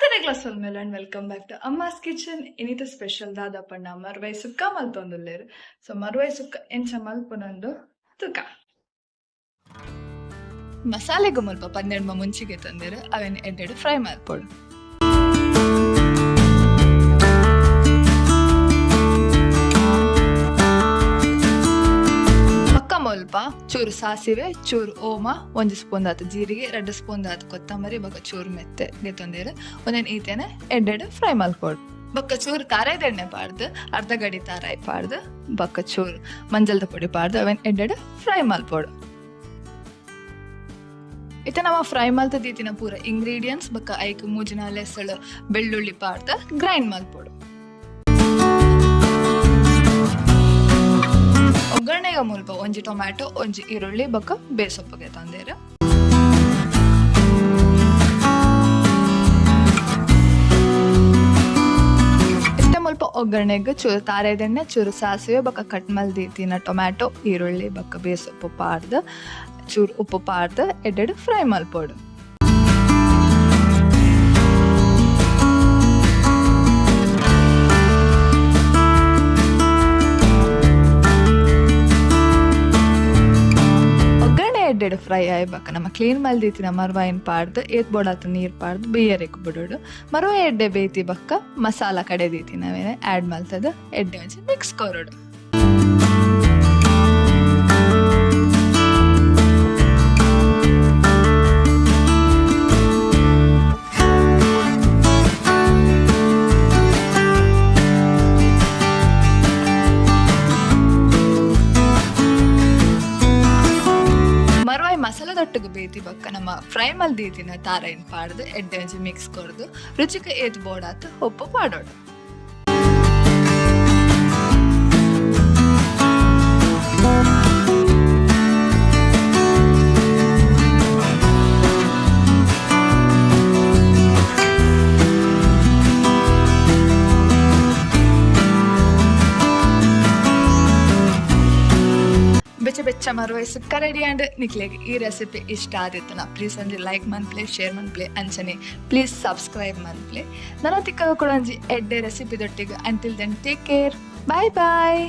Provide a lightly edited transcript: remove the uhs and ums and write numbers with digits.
ಮಾತೆರೆಗ್ಲ ಸೊಲ್ಮೆಲು and welcome back to Amma's kitchen. ಇನಿತ special ದಾದ ಪಂಡ ಮರ್ವೈ ಸುಕ್ಕ ಮಲ್ತೊಂದುಲ್ಲೆರ್. ಸೊ ಮರ್ವೈ ಸುಕ್ಕ ಎಂಚ ಮಲ್ಪುನಂದು ತುಕ. ಮಸಾಲೆಗ್ ಮುಲ್ಪ 12 ಮುಂಚಿಗೆ ತಂದೆರ್ ಅವೆನ್ ಎಡ್ಡೆಡ್ ಫ್ರೈ ಮಲ್ಪೊಡು. ಬೊಕ್ಕ ಮುಲ್ಪ ಚೂರು ಸಾಸಿವೆ, ಚೂರು ಓಮ, ಒಂಜಿ ಸ್ಪೂನ್ ದಾತ್ ಜೀರಿಗೆ, 2 ಸ್ಪೂನ್ ದಾತ್ ಕೊತ್ತಂಬರಿ ಬೊಕ್ಕ ಚೂರು ಮೆತ್ತೆ ಗೆತ್ತೊಂದೇರು. ಒಂದೆನ್ ಈತೆನೆ ಎಡ್ಡೆಡ್ ಫ್ರೈ ಮಲ್ಪೊಡು. ಬೊಕ್ಕ ಚೂರು ತಾರಾಯ್ದ ಎಣ್ಣೆ ಪಾಡ್ದು, ಅರ್ಧ ಗಡಿ ತಾರಾಯಿ ಪಾಡ್ದು, ಬೊಕ್ಕ ಚೂರು ಮಂಜಲ್ದ ಪೊಡಿ ಪಾಡ್ದು ಅವೆನ್ ಎಡ್ಡೆಡ್ ಫ್ರೈ ಮಲ್ಪೊಡು. ಇತ್ತೆ ನಮ್ಮ ಫ್ರೈ ಮಲ್ತ ದೀತಿನ ಪೂರ ಇಂಗ್ರೀಡಿಯೆಂಟ್ಸ್ ಬೊಕ್ಕ ಐಕ್ ಮೂಜಿನ ಲೆಸಳು ಬೆಳ್ಳುಳ್ಳಿ ಪಾಡ್ದು ಗ್ರೈಂಡ್ ಮಲ್ಪೊಡು. ಒಗ್ಗರಣೆಗ ಮುಲ್ಪ ಒಂಜಿ ಟೊಮ್ಯಾಟೊ, ಒಂಜಿ ಈರುಳ್ಳಿ ಬೊಕ್ಕ ಬೇಸೊಪ್ಪುಗೆ ತಂದೇರು. ಇತ್ತೆ ಮುಲ್ಪ ಒಗ್ಗರಣೆಗ್ ಚೂರು ತಾರೆದೆಣ್ಣೆ, ಚೂರು ಸಾಸಿವೆ ಬೊಕ್ಕ ಕಟ್ ಮಲ್ದಿತ್ತಿನ ಟೊಮ್ಯಾಟೊ, ಈರುಳ್ಳಿ ಬೊಕ್ಕ ಬೇಸೊಪ್ಪು ಪಾಡ್ದು ಚೂರು ಉಪ್ಪು ಪಾಡ್ದು ಎಡ್ಡೆಡ್ ಫ್ರೈ ಮಲ್ಪೊಡು. ಒಗ್ಗರಣೆ ಎಡ್ಡೆಡ್ ಫ್ರೈ ಆಯ್ ಬೊಕ್ಕ ನಮ್ಮ ಕ್ಲೀನ್ ಮಲ್ದಿತ್ತಿನ ಮರ್ವಾಯಿನ್ ಪಾಡ್ದು ಏತ್ ಬೋಡಾತ್ ನೀರ್ ಪಾಡ್ದು ಬೇಯರೆಗ್ ಬಿಡೋಡು. ಮರ್ವಾಯಿ ಎಡ್ಡೆ ಬೇಯ್ತಿ ಬೊಕ್ಕ ಮಸಾಲ ಕಡೆ ದೀತಿನವೇನೆ ಆ್ಯಡ್ ಮಲ್ತದು ಎಡ್ಡೆ ಒಂಜಿ ಮಿಕ್ಸ್ ಕೊರೊಡು. ಮರ್ವಾಯಿ ಮಸಾಲದೊಟ್ಟುಗು ಬೇಯ್ತಿ ಬೊಕ್ಕ ನಮ್ಮ ಫ್ರೈ ಮಲ್ದೀತಿನ ತಾರೈನ್ ಪಾಡ್ದು ಎಡ್ಡೆ ಒಂಜಿ ಮಿಕ್ಸ್ ಕೊರ್ದು ರುಚಿಕ್ ಏತ್ ಬೋಡಾತ್ ಉಪ್ಪು ಪಾಡೊಡು. ಬೆಚ್ಚ ಬೆಚ್ಚ ಮರ್ವಾಯಿ ಸುಕ್ಕ ರೆಡಿ ಆಂಡ್. ನಿಕ್ಲೆಗ್ ಈ ರೆಸಿಪಿ ಇಷ್ಟ ಆದಿತ್ತುನ ಪ್ಲೀಸ್ ಒಂಜಿ ಲೈಕ್ ಮನ್ಪ್ಲೆ, ಶೇರ್ ಮನ್ಪ್ಲೆ, ಅಂಚನೆ ಪ್ಲೀಸ್ ಸಬ್ಸ್ಕ್ರೈಬ್ ಮನ್ಪ್ಲೆ. ನನ ತಿಕ್ಕಗ ಕೂಡ ಒಂಜಿ ಎಡ್ಡೆ recipe ದೊಟ್ಟಿಗೆ. Until then take care, bye bye.